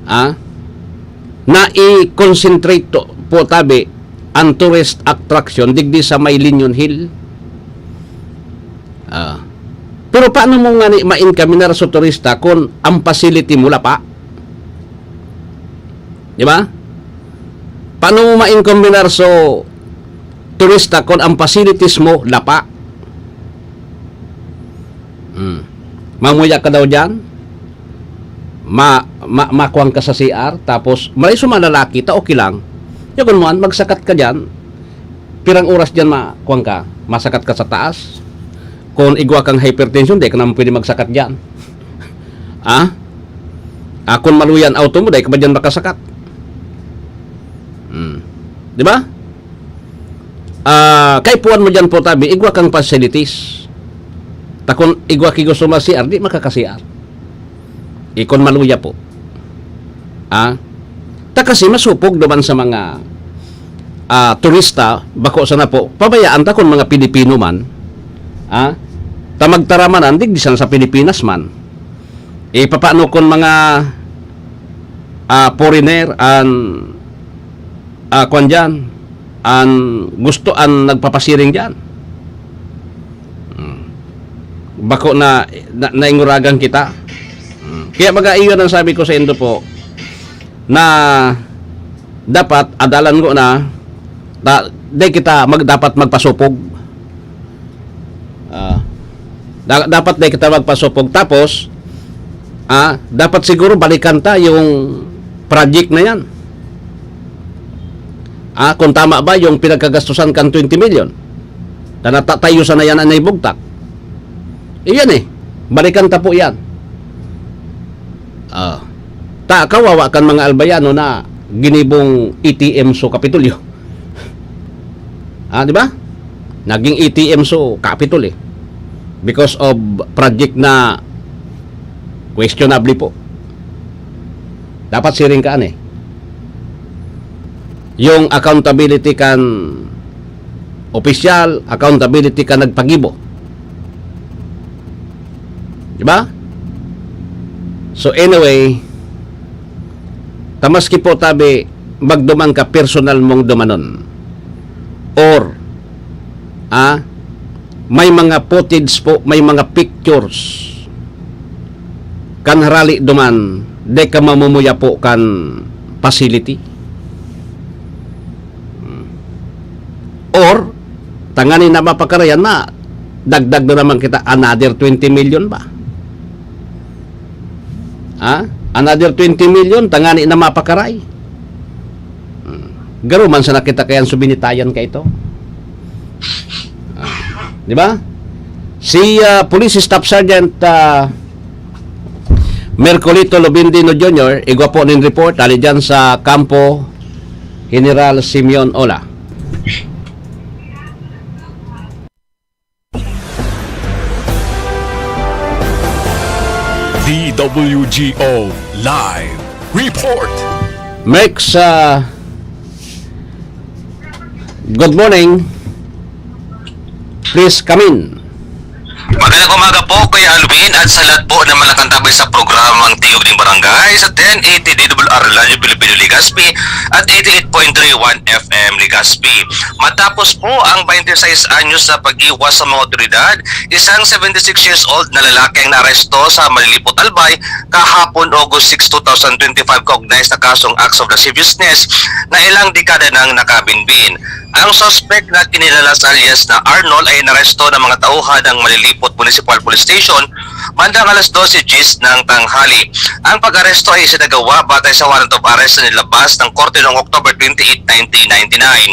Ah? Na i-concentrate to, po tabi ang tourist attraction digdi sa may Linyon Hill. Ah. Pero paano mo nga ni ma-encaminar sa turista kung ang facility mo lapa? Di ba? Paano mo ma-encaminar sa turista kung ang facilities mo lapa? Hmm. Mamuya ka daw dyan, ma, ma, makuwang ka sa C R, tapos malay sa mga lalaki, ta okay lang. Yagon mo, an, magsakat ka dyan, pirang oras dyan makuwang ka, masakat ka sa taas. Kung igwa kang hypertension, di ka naman pwede magsakat dyan. Ah? Ah, kung maluya an auto mo, di ka ba dyan makasakat? Hmm. Di ba? Ah, kaipuhan mo dyan po, tabi, igwa kang facilities. Ta kun igwa ki gusto ma C R, di makaka-C R. Ikon maluya po. Ah? Ta kasi masupog duman sa mga, ah, turista, bako sana po, pabayaan ta kun mga Pilipino man. Ah? Ta magtaramanan, digdi sana sa Pilipinas man. E, papaano kun mga, ah, foreigner an, ah, kwan diyan, an gusto an nagpapasiring diyan? Hmm. Bako na, na, nainguragan kita. Hmm. Kaya baga iyon ang sabi ko sa indo po, na dapat adalan ko na, ta, Di kita mag-, dapat magpasupog. Ah, da-, dapat di kita magpasupog. Tapos, ah, dapat siguro balikan ta yung project na yan. Ah, kung tama ba yung pinagkagastusan kan twenty million? Na natatayo sana yan ang naibugtak. Iyan eh. Balikan ta po yan. Ah, ta, kawawa kan mga Albayano na ginibong A T M so Kapitolyo. Ah, di ba? Naging A T M so Capitol eh. Because of project na questionable po. Dapat siring ka, ano eh. Yung accountability kan opisyal, accountability kan nagpagibo. Di ba? So anyway, ta maski po tabi, magduman ka personal mong dumanon. Or, ah, may mga footage po, may mga pictures. Kan harali duman, di ka mamumuya po kan facility. Or, tangani na mapakarayan na, dagdag na naman kita another twenty million ba? Ha? Another twenty million, tangani na mapakaray. Hmm. Garo man sana kita kayang subinitayan ka ito. Ah, di ba? Si, ah, Police Staff Sergeant, ah, Mercolito Lubindino Junior, igwa po nin report, ali dyan sa kampo, General Simeon Ola. D W G O Live Report. Merx, ah, good morning. Please come in. Magandang umaga po, Kuya Alvin, at sa lahat po na malakantabay sa programang Tingog ng Barangay sa ten eighty D W R Radyo Pilipino Legazpi at eighty-eight point three one F M Legazpi. Matapos po ang twenty-six anyos na pag-iwas sa mga otoridad, isang seventy-six years old na lalaki ang naaresto sa Malilipot, Albay kahapon, August six, two thousand twenty-five, kaugnay sa kasong acts of lasciviousness na ilang dekada nang nakabinbin. Ang suspek na kinilala sa alias na Arnold ay inaresto ng mga tauhan ng Malilipot Municipal Police Station bandang alas dose diyes ng tanghali. Ang pag-aresto ay isinagawa batay sa warrant of arrest na nilabas ng korte noong October twenty-eight, nineteen ninety-nine.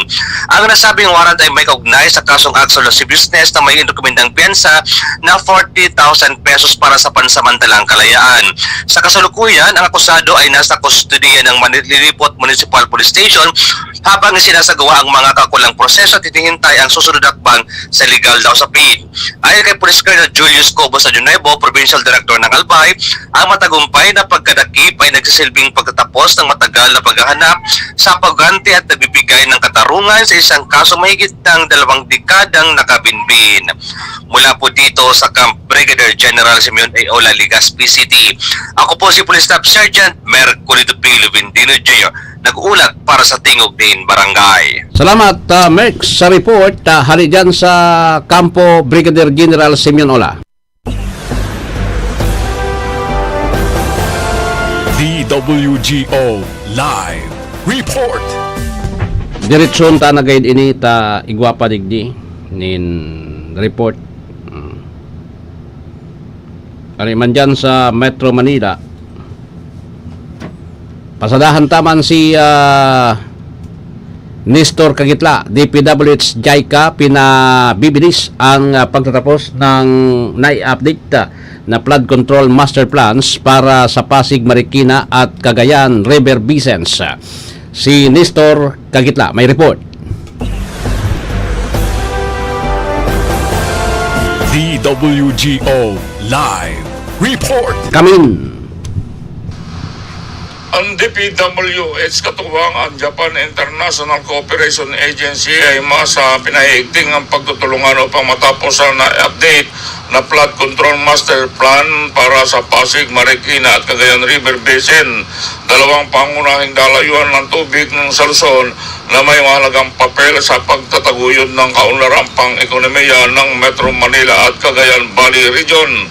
Ang nasabing warrant ay may kaugnay sa kasong acts of lasciviousness na may inokomendang piyansa na forty thousand pesos para sa pansamantalang kalayaan. Sa kasalukuyan, ang akusado ay nasa kustodiya ng Malilipot Municipal Police Station habang isinasagawa ang mga kaukulang proseso at hinihintay ang susunod na hakbang sa legal na usapin. Ayon kay Police Colonel Julius Cobos Año Nuevo, Provincial Director ng Albay, ang matagumpay na pagkadakip ay nagsisilbing pagtatapos ng matagal na paghahanap sa pagganti at nagbibigay ng katarungan sa isang kasong mahigit ng dalawang dekadang nakabinbin. Mula po dito sa Camp Brigadier General Simeon A. Ola, Legazpi City, ako po si Police Staff Sergeant Merculito P. Lubindino Junior, nag-uulat para sa Tingog nin Barangay. Salamat, ah, Merx, sa report, ah, hali dyan sa Kampo Brigadier General Simeon Ola. D W G O Live Report. Diretsyon ta na gayod ini ta igwa pa digdi nin report. Mm. Ari man dyan sa Metro Manila, pasadahan ta man si, ah, Nestor Kagitla, D P W H JICA, pinabibilis ang, ah, pagtatapos ng nai-update, ah, na flood control master plans para sa Pasig, Marikina at Cagayan River Basins. Si Nestor Kagitla may report. D W G O Live Report. Kamin. Ang D P W H katuwang ang Japan International Cooperation Agency ay masa pinahigting ang pagtutulungan upang matapos ang na-update na flood control master plan para sa Pasig, Marikina at Cagayan River Basin, dalawang pangunahing dalayuan ng tubig ng sa Luzon na may mahalagang papel sa pagtataguyod ng kaunlarang pang-ekonomiya ng Metro Manila at Cagayan Valley Region.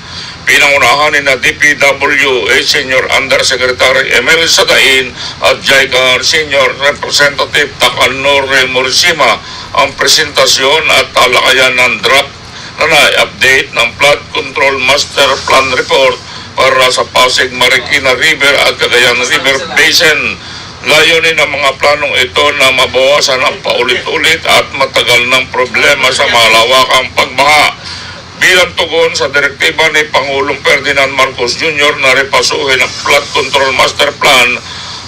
Pinangunahan ni na D P W H Senior Undersecretary Emil Sadain at JICA Senior Representative Takanori Morishima ang presentasyon at talakayan ng draft na nai-update ng Flood Control Master Plan Report para sa Pasig Marikina River at Cagayan River Basin. Layunin ng mga planong ito na mabawasan ang paulit-ulit at matagal ng problema sa malawakang pagbaha. Bilang tugon sa direktiba ni Pangulong Ferdinand Marcos Junior na repasuhin ang Flood Control Master Plan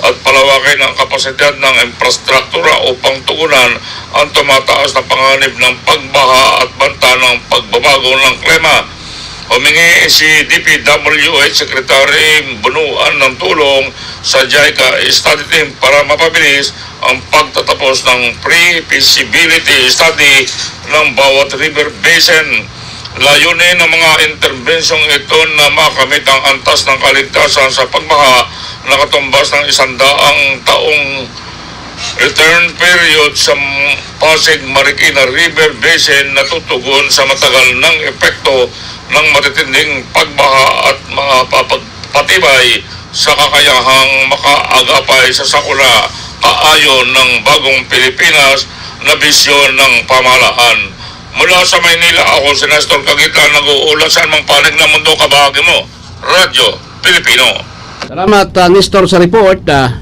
at palawakin ang kapasidad ng infrastruktura upang tugunan ang tumataas na panganib ng pagbaha at banta ng pagbabago ng klima. Humingi si D P W H Secretary Bunuan ng tulong sa JICA Study Team para mapabilis ang pagtatapos ng pre-feasibility study ng bawat river basin. Layunin ng mga interbensyong ito na makamit ang antas ng kaligtasan sa pagbaha na katumbas ng isandaang taong return period sa Pasig Marikina River Basin na tutugon sa matagal ng epekto ng matitinding pagbaha at mapapagpatibay sa kakayahang makaagapay sa sakuna kaayon ng bagong Pilipinas na bisyon ng pamahalaan. Mula sa Maynila, ako si Nestor Kagitlan, nag-uulat sa anumang panig ng mundo, kabahagi mo, Radyo Pilipino. Salamat, ah, Nestor, sa report. Ah.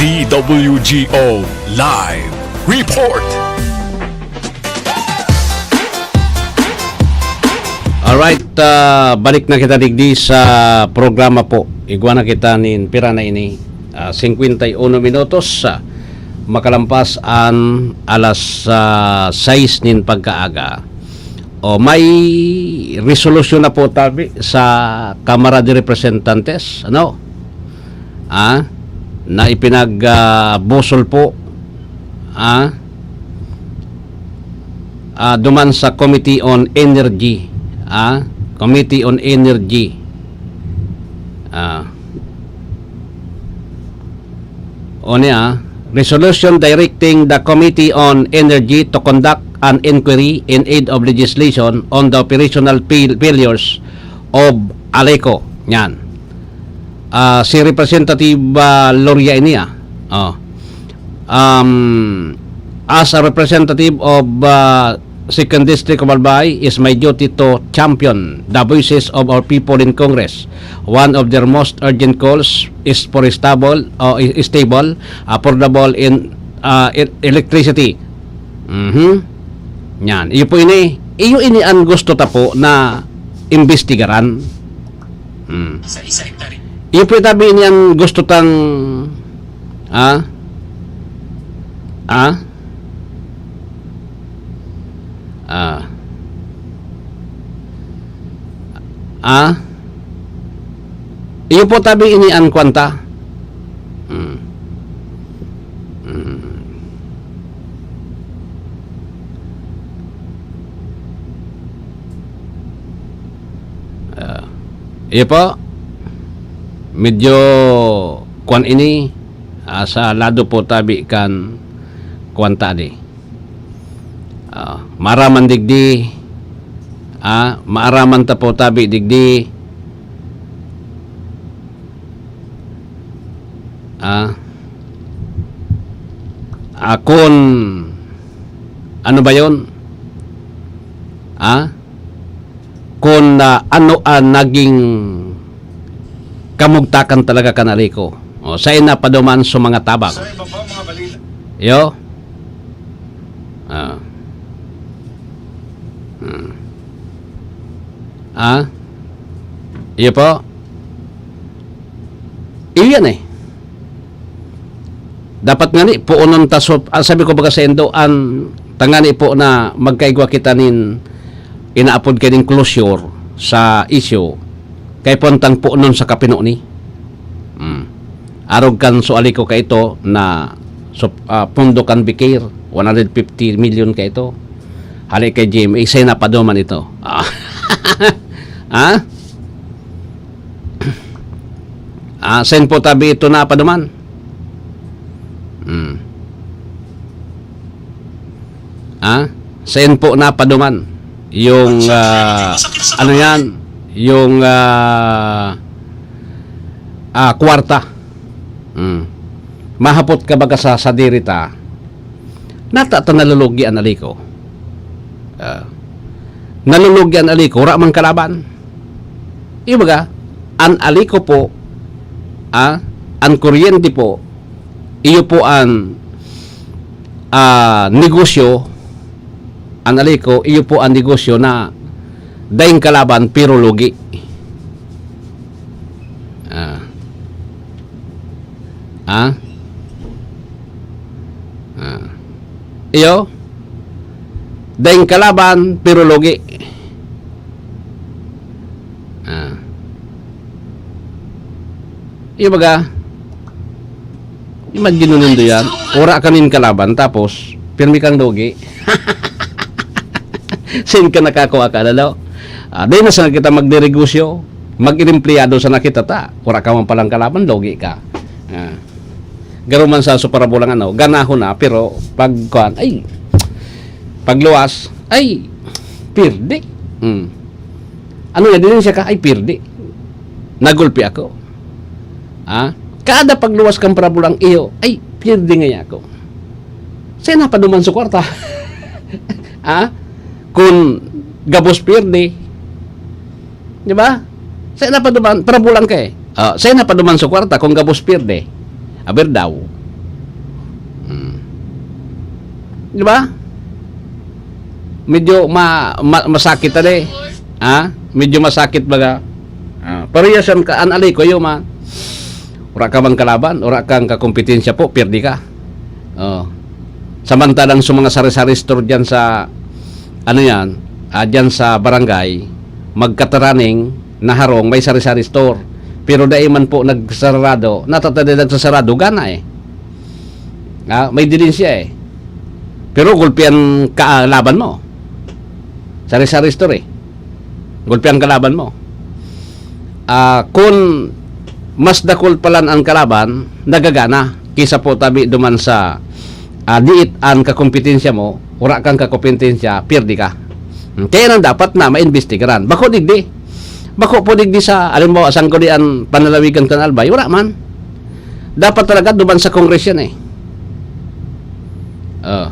D W G O Live Report. Alright, ah, balik na kita digdi sa programa po. Igwa na kita nin pira na ini. Ah, singkwenta y uno minutos, ah, makalampas an alas, ah, sais nin pagkaaga. O, may resolusyon na po tabi sa Kamara de Representantes, ano? Ah, na ipinag, ah, busol po, ah, ah, duman sa Committee on Energy, ah, Committee on Energy. Ah. O niya, resolution directing the Committee on Energy to conduct an inquiry in aid of legislation on the operational fail-, failures of ALECO. Yan. Ah, si Representative, ah, Loria ini, ah. Oh. Um, as a representative of, ah, Second District of Albay, is my duty to champion the voices of our people in Congress. One of their most urgent calls is for stable, uh, stable, affordable in, uh, e-, electricity. Mhm. Yan. Iyo po ini, iyo ini an gusto ta po na imbestigaran. Hmm. Iyo po tabi ini an gusto tang, ah? Ah? Ah. Ah? Iyo po tabi ini an kwanta. Hmm. Hmm. Ah. Iyo po. Medyo kwan ini, ah, sa lado po tabi kan kwanta di. Ah, maaraman digdi, ah, maaraman ta po tabi digdi. Ah, ah, kun ano ba yon? Ah, kun, ah, ano ang naging kamugtakan talaga kan ALECO. O, saen na paduman sa mga tabang. Yo. Ah. Hmm. Ah? Iyo po. Iyo yan eh. Dapat ngani, poonon ta so, ah, sabi ko baga saindo, an tangani po na magkaigwa kita nin inaapod kaning closure sa issue, kay puwantang poonon sa kapino ni. Hmm. Arog kan suali ko kaito na so, ah, pondo kan BICARE, one hundred fifty million kaito. Hali kay G M A, saen na paduman ito. Ah. Ha? Ah, saen po tabi ito na paduman? Hmm. Ah? Saan po napaduman yung, ah, ano yan, yung, ah, ah, kwarta. Hmm. Mahapot ka baga sa sadiri ta, nata ta nalulugi an ali ko. Ah, nalulugi an ali ko, wala mang kalaban. Ibaga, an ali ko po, ah, an kuryente po, iyo po an, ah, negosyo, an ali ko, iyo po an negosyo na daing kalaban pero lugi. Ah. Ah? Ah. Iyo, daing kalaban pero lugi. Ah. Iyo baga, imagine mo nindo yan. Wala ka nin kalaban, tapos pirmi kang lugi. Saan ka nakakua ka, lalo? Ah, di na sana kita magdiregosyo, mag-empleyado sana kita ta. Wala ka man palang kalaban, lugi ka. Ah. Garo man sa suparabulang ano, ganaho na, pero pag, kuwan, ay, pagluwas, ay, pirdi. Hmm. Ano nga, din siya ka, ay, pirdi. Nagulpi ako. Ah? Kada pagluwas kang parabulang iyo, ay, pirdi nga ako. Saan na pa duman sa kwarta? Ah? Kung gabos pirdi, di ba? Saan na pa duman, parabulang ka eh. Ah, saan na pa duman sa kwarta kung gabos pirdi? Aber daw. Hmm. Di ba? Medyo ma-, ma-, masakit na eh. Ha? Medyo masakit baga. Ah, pero yan, ka, an ali ko, yung ma-, wala ka mang kalaban, wala kang kakompetensya po, pirdi ka. Oh. Samantalang sa mga sari-sari store dyan sa, ano yan, ah, dyan sa barangay, magkataraning na harong, may sari-sari store. Pero dai man po nagsarado, natatadi nagsasarado, gana eh. Ah, may dilin siya eh. Pero gulpian ka, ah, laban mo. Sari-sari store eh. Gulpian ka laban mo. Ah, kun mas dakul palan ang kalaban, nagagana. Kisa po tabi duman sa, ah, diit an kakompetensya mo, wala kang kakompetensya, pirdi ka. Hmm, kaya nang dapat na maimbestigaran. Bako digdi. Bako po digdi sa, alam mo, asang ko di an panalawigan kan Albay, wala man. Dapat talaga duman sa Congress yan eh. Oh.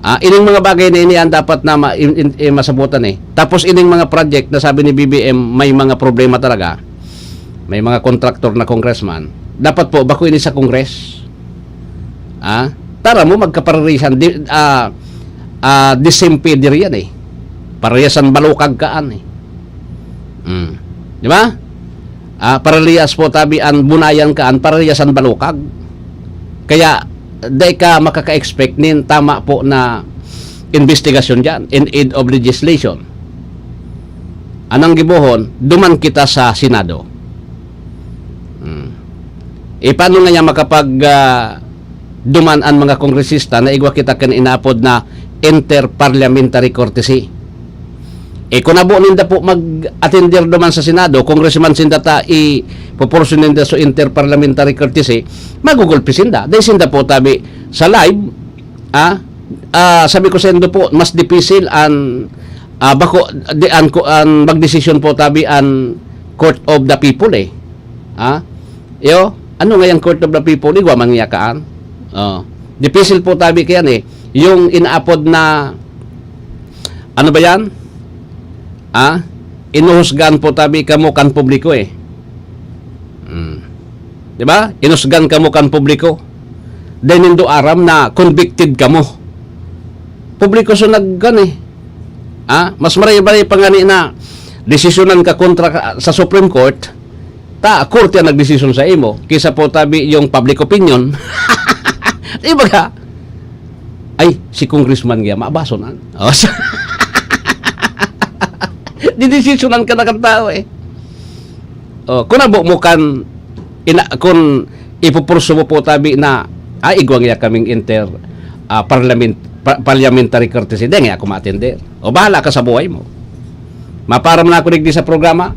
Ah, ining mga bagay na ini ang dapat na ma-, in, in, in, masabutan eh. Tapos ining mga project na sabi ni B B M may mga problema talaga. May mga kontraktor na congressman. Dapat po, bako ini sa Congress. Ah, tara mo magkaparirisan, di, ah, ah, disimpi diri yan eh. Parehasan balukag kaan eh. Mm. Di ba? Ah, parehas po tabi an bunayan kaan, parehas an balukag. Kaya, dai ka makaka-expect nin tama po na investigasyon dyan in aid of legislation. Anang gibohon, duman kita sa Senado. Hmm. E, paano nga niya makapag, ah, duman an mga kongresista na igwa kita kan inaapod na interparliamentary courtesy? E, kung abo ninda po mag-atender duman sa Senado, congressman sinda ta, ipoportion ninda sa interparliamentary courtesy, magugulpi sinda. Dahil sinda po tabi sa live, ah, ah, sabi ko sa indo po, mas dipisil an, ah, bako, di, an, ko, an magdesisyon po tabi an Court of the People eh. Ha? Yo, ano nga yung Court of the People? Igwa man niya kaan. Oh. Dipisil po tabi kayan eh. Yung inaapod na, ano ba yan? Ah? Inuhusgan po tabi kamo kan publiko eh. Hmm. Di ba? Inusgan kamo kan publiko. Dahil nindo aram na convicted kamo. Publiko so naggan eh. Ah? Mas maray-maray pa nga ni na desisyonan ka kontra ka sa Supreme Court, ta, korte ang nagdesisyon sa imo, kisa po tabi yung public opinion. Di ba ka? Ay, si congressman niya, mabasonan. Oh, sa-, didesisyonan ka na kan tao eh. Oh, kung abo mo kan, ina-, kung ipupurso mo po tabi na, "Ah, igwa niya kaming inter, ah, parliament-, pa-, parliamentary courtesy," di nga ako maatender. O, bahala ka sa buhay mo. Maparam na ako digdi sa programa.